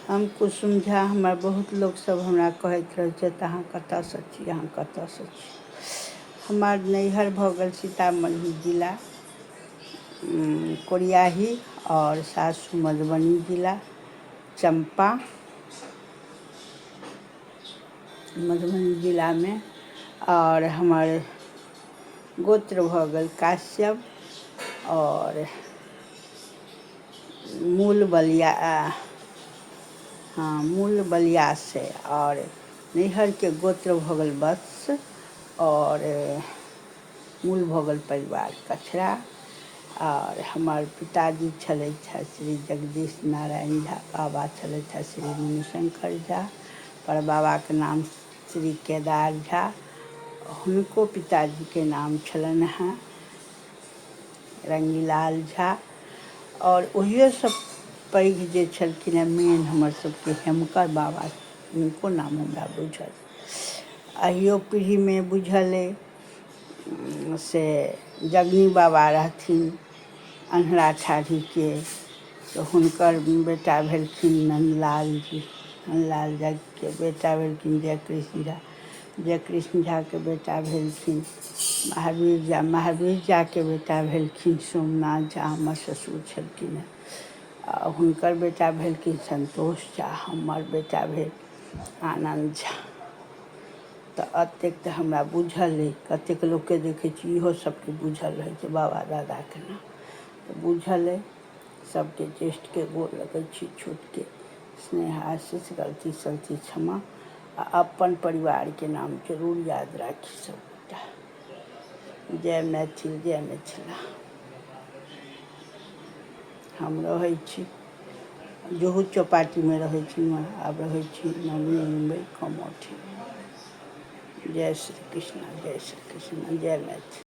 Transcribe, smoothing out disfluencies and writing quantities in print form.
हम कुसुम झा। हमर बहुत लोकसभ हमरा कहैत रहै छथि, अहाँ कतयसँ छी, अहाँ कतयसँ छी? हमर नैहर भऽ गेल सीतामढ़ी जिला कोरियाही आओर सासुर मधुबनी जिला चम्पा। मधुबनी जिलामे। आओर हमर गोत्र भऽ गेल काश्यप आओर मूल बलिया, हँ, मूल बलियासँ। आओर नैहरके गोत्र भऽ गेल वत्स आओर मूल भऽ गेल परिवार कछरा। आओर हमर पिताजी छलथि हे श्री जगदीश नारायण झा, बाबा छलथि हे श्री मुनिशंकर झा, परबाबाके नाम श्री केदार झा, हुनको पिताजीके नाम छलनि हेँ रङ्गीलाल झा। आओर ओहियोसँ पैघ जे छलखिन हेँ मेन हमर सबके हेमकर बाबा, हुनको नाम हमरा बुझल अहियो पीढ़ीमे बुझल अइ। से जगनी बाबा रहथिन अन्हरा ठाढ़ीके, तऽ हुनकर बेटा भेलखिन नन्दलाल जी, नन्दलाल झाके बेटा भेलखिन जयकृष्ण झा, जयकृष्ण झाके बेटा भेलखिन महावीर झा, महावीर झाके बेटा भेलखिन सोमनाथ झा, हमर ससुर छलखिन हेँ। आ हुनकर बेटा भेलखिन सन्तोष झा, हमर बेटा भेल आनन्द झा। तऽ एतेक तऽ हमरा बुझल अइ। कतेक लोकके देखै छी, इहो सबके बुझल रहै छै बाबा दादाके नाम, तऽ बुझल अइ सबके। ज्येष्ठके गोर लगै छी, छोटके स्नेह आशीष, गलती सलती क्षमा। आ अपन परिवारके नाम जरूर याद राखी सबगोटा। जय मैथिल, जय मिथिला। हम रहै छी जुहू चौपाटीमे रहै छी, आब रहै छी नवी मुम्बई कमौठी। जय श्री कृष्ण, जय श्री कृष्ण, जय मैथिल।